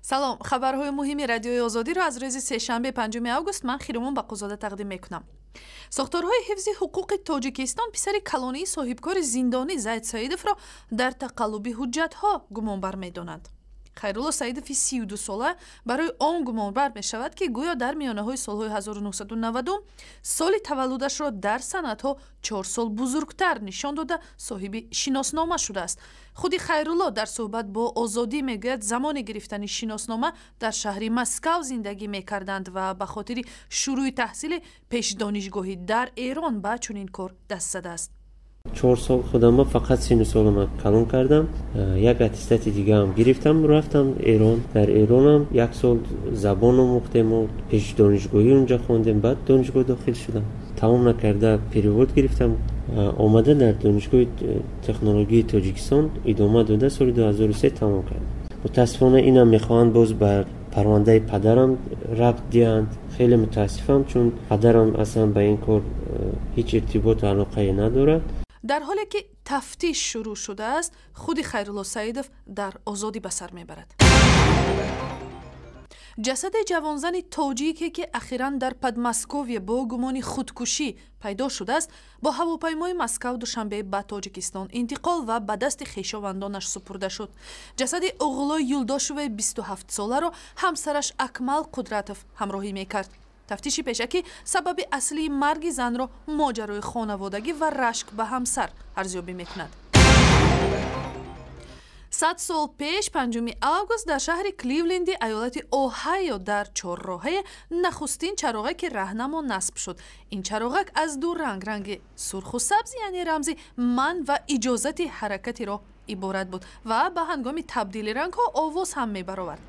Салом, хабарҳои муҳими Радиои Озодиро аз рӯзи сешанбе, 5 август, ман Хиромон Бақозода тақдим мекунам. Сохторҳои ҳифзи ҳуқуқи Тоҷикистон писари калонии соҳибкори зиндонӣ Зайд Саидовро дар тақаллуби ҳуҷҷатҳо гумонбар медонанд. Хайрулло Саидови 32сола барои он гумонбар мешавад, ки гӯё дар миёнаҳои солҳои 1990 соли таваллудашро дар санадҳо 4 сол бузургтар нишон дода, соҳиби шиноснома шудааст. Худи Хайрулло дар суҳбат бо Озодӣ мегӯяд, замони гирифтани шиноснома дар шаҳри Москав зиндагӣ мекарданд ва ба хотири шурӯъи таҳсили пешдонишгоҳӣ дар Эрон ба чунин кор даст задааст. 4 сол худама фақат сину солама калон кардам, як аттестати дигаам гирифтам, рафтам Эрон. Дар Эронам як сол забон омӯхтему пешдонишгоҳӣ унҷа хондем, баъд донишгоҳ дохил шудам. Тамом накарда перевод гирифтам, омада дар Донишгоҳи технологии Тоҷикистон идома дода, соли 2003 тамом кардам. Мутаассифона, инам мехоҳанд боз ба парвандаи падарам рабт диҳанд. Хеле мутаассифам, чун падарам аслан ба ин кор ҳеҷ иртиботу алоқае надорад. Дар ҳоле ки тафтиш шурӯъ шудааст, худи Хайрулло Саидов дар озодӣ ба сар мебарад. Ҷасади ҷавонзани тоҷике, ки ахиран дар Подмосковье бо гумони худкушӣ пайдо шудааст, бо ҳавопаймои Москав Душанбе ба Тоҷикистон интиқол ва ба дасти хешовандонаш супурда шуд. Ҷасади Оғлой Юлдошеваи 27соларо ҳамсараш Акмал Қудратов ҳамроҳӣ мекард. Тафтиши пешакӣ сабаби аслии марги занро моҷарои хонаводагӣ ва рашк ба ҳамсар арзёбӣ мекунад. 100 сол пеш, 5 август, дар шаҳри Кливленди аёлати Оҳайо дар чорроҳае нахустин чароғаки раҳнамо насб шуд. Ин чароғак аз ду ранг, ранги сурху сабз, яъне рамзи ман ва иҷозати ҳаракати роҳ иборат буд ва ба ҳангоми табдили рангҳо овоз ҳам мебаровард.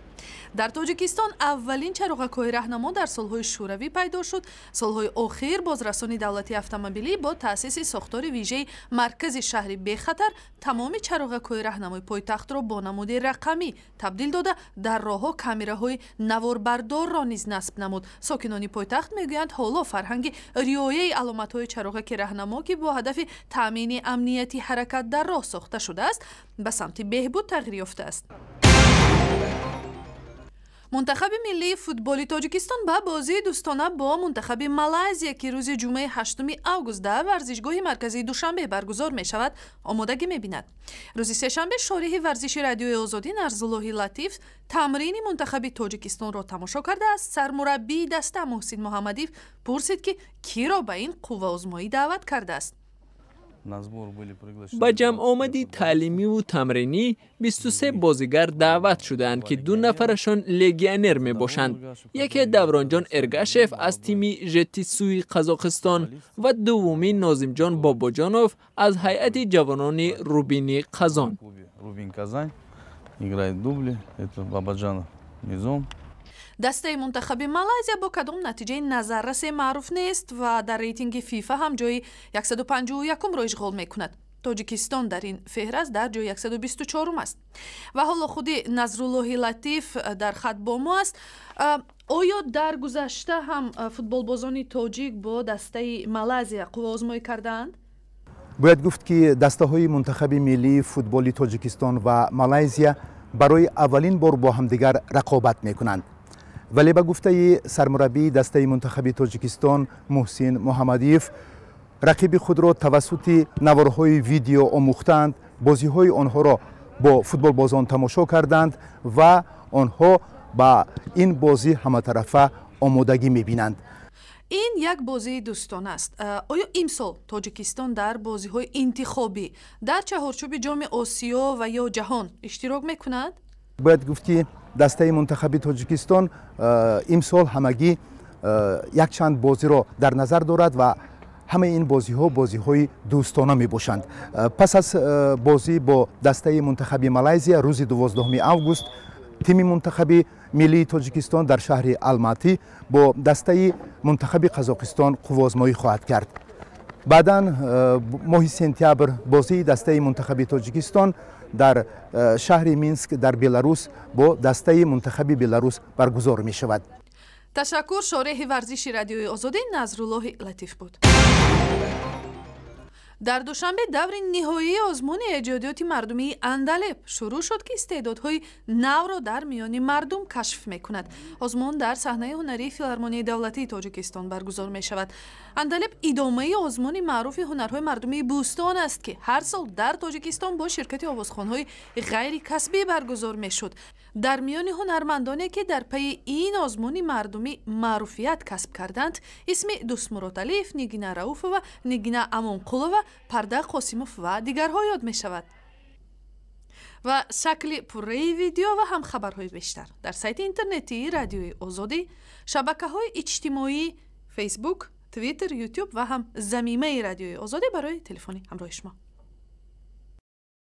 Дар Тоҷикистон аввалин чароғакҳои раҳнамо дар солҳои Шӯравӣ пайдо шуд. Солҳои охир бозрасони давлатии автомобилӣ бо таъсиси сохтори вижаи Маркази шаҳри бехатар тамоми чароғакҳои раҳнамои пойтахтро бо намуди рақамӣ табдил дода, дар роҳҳо камераҳои наворбардорро низ насб намуд. Сокинони пойтахт мегӯянд, ҳоло фарҳанги риояи аломатҳои чароғаки раҳнамо, ки бо ҳадафи таъмини амнияти ҳаракат дар роҳ сохта шудааст, ба самти беҳбуд тағйир ёфтааст. Мунтахаби миллии футболи Тоҷикистон ба бозии дӯстона бо мунтахаби Малайзия, ки рӯзи ҷумъаи 8 август дар варзишгоҳи марказии Душанбе баргузор мешавад, омодагӣ мебинад. Рӯзи сешанбе шориҳи варзиши Радиои Озодӣ Нарзуллоҳи Латиф тамрини мунтахаби Тоҷикистонро тамошо карда, аз сармураббии даста Муҳсин Муҳаммадиев пурсид, ки киро ба ин қувваозмоӣ даъват кардааст. Ба ҷамъомади таълимиву тамринӣ 23 бозигар даъват шудаанд, ки ду нафарашон легионер мебошанд. Яке Давронҷон Эргашев аз тими Жетисуи Қазоқистон ва дуввумӣ Нозимҷон Бобоҷонов аз ҳайати ҷавонони Рубини Қазон. Играет дубли. Это Бабаджанов Низом. Дастаи мунтахаби Малайзия бо кадом натиҷаи назаррасе маъруф нест ва дар рейтинги ФИФА ҳам ҷои 151-ро ишғол мекунад. Тоҷикистон дар ин феҳраст дар ҷои 124 аст. Ва ҳоло худи Назруллоҳи Латиф дар хат бо мо аст. Оё дар гузашта ҳам футболбозони тоҷик бо дастаи Малайзия қувваозмоӣ кардаанд? Бояд гуфт, ки дастаҳои мунтахаби миллии футболи Тоҷикистон ва Малайзия барои аввалин бор бо ҳамдигар рақобат мекунанд, вале ба гуфтаи сармураббии дастаи мунтахаби Тоҷикистон Муҳсин Муҳаммадиев, рақиби худро тавассути наворҳои видео омӯхтаанд, бозиҳои онҳоро бо футболбозон тамошо карданд ва онҳо ба ин бозӣ ҳаматарафа омодагӣ мебинанд. Ин як бозии дӯстона аст. Оё имсол Тоҷикистон дар бозиҳои интихобӣ дар чаҳорчӯби Ҷоми Осиё ва ё ҷаҳон иштирок мекунад? Бояд гуфт, ки дастаи мунтахаби Тоҷикистон имсол ҳамагӣ якчанд бозиро дар назар дорад ва ҳамаи ин бозиҳо бозиҳои дӯстона мебошанд. Пас аз бозӣ бо дастаи мунтахаби Малайзия рӯзи 12 август тими мунтахаби миллии Тоҷикистон дар шаҳри Алматӣ бо дастаи мунтахаби Қазоқистон қувваозмоӣ хоҳад кард. Баъдан моҳи сентябр бозии дастаи мунтахаби Тоҷикистон дар шаҳри Минск дар Беларус бо дастаи мунтахаби Беларус баргузор мешавад. Ташаккур. Шореҳи варзиши Радиои Озодӣ Назруллоҳи Латиф буд. Дар Душанбе даври ниҳоии озмуни эҷодиёти мардумии «Андалеб» шурӯъ шуд, ки истеъдодҳои навро дар миёни мардум кашф мекунад. Озмун дар саҳнаи ҳунарии Филармонияи давлатии Тоҷикистон баргузор мешавад. «Андалеб» идомаи озмуни маъруфи ҳунарҳои мардумии «Бӯстон» аст, ки ҳар сол дар Тоҷикистон бо ширкати овозхонҳои ғайрикасбӣ баргузор мешуд. Дар миёни ҳунармандоне, ки дар пайи ин озмуни мардумӣ маъруфият касб карданд, исми Дӯстмурод Алиев, Нигина Рауфова, Нигина Амонқулова, Парда Қосимов ва дигарҳо ёд мешавад. Ва шакли пурраи видео ва ҳам хабарҳои бештар дар сайти интернетии Радиои Озодӣ, шабакаҳои иҷтимоӣ, Фейсбук, Твиттер, Ютуб ва ҳам замимаи Радиои Озодӣ барои телефони ҳамроҳи шумо.